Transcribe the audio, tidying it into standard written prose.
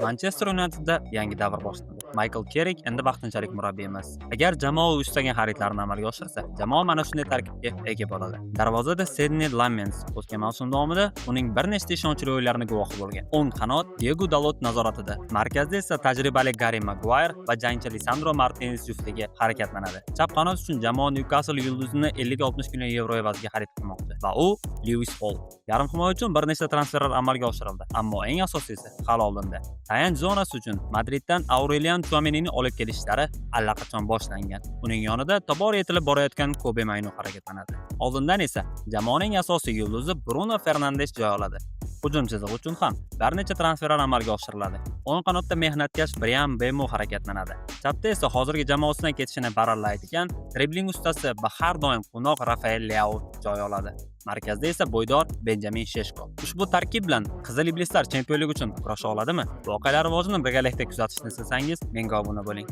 Manchester Unitedda yangi davr boshlandi. Maykl Kerrik endi vaqtinchalik murabbiy emas. Agar jamoa u istagan xaridlarni amalga oshirsa, jamoa mana shunday tarkibga ega bo'ladi. Darvozada Sidney Lammens o'tgan mavsum davomida uning bir nechta ishonchli o'yinlarini guvohi bo'lgan. O'ng qanot Diego Dalot nazoratida. Markazda esa tajribali Garri Maguayr va jangchi Lisandro Martinez juftligi harakatlanadi. Chap qanot uchun jamoa Newcastle yulduzini 50-60 million yevro evaziga xarid qilmoqda va u Lewis Hall. Yarim himoya uchun bir nechta transferlar amalga oshirildi, ammo eng asosiysi hali oldinda. Tayanch zonasi uchun Madriddan Aurelian Tchouamenini olib kelishlari allaqachon boshlangan. Uning yonida tobora yetilib borayotgan Kobe Maynu harakatlanadi. Oldindan esa jamoaning asosiy yulduzi Bruno Fernandes joy oladi. Hujum chizig'i uchun ham bir necha transferlar amalga oshiriladi. O'ng qanotda mehnatkash Brian Mbeumo harakatlanadi. Chapda esa hozirgi jamoasidan ketishini barallaydigan dribling ustasi va har doim quvnoq Rafael Leao joy oladi. Markazda esa bo'ydor Benjamin Sheshko. Ushbu tarkib bilan Qizil Iblislar chempionlik uchun kurasha oladimi? Voqealar rivojini birgalikda kuzatishni istasangiz, menga obuna bo'ling.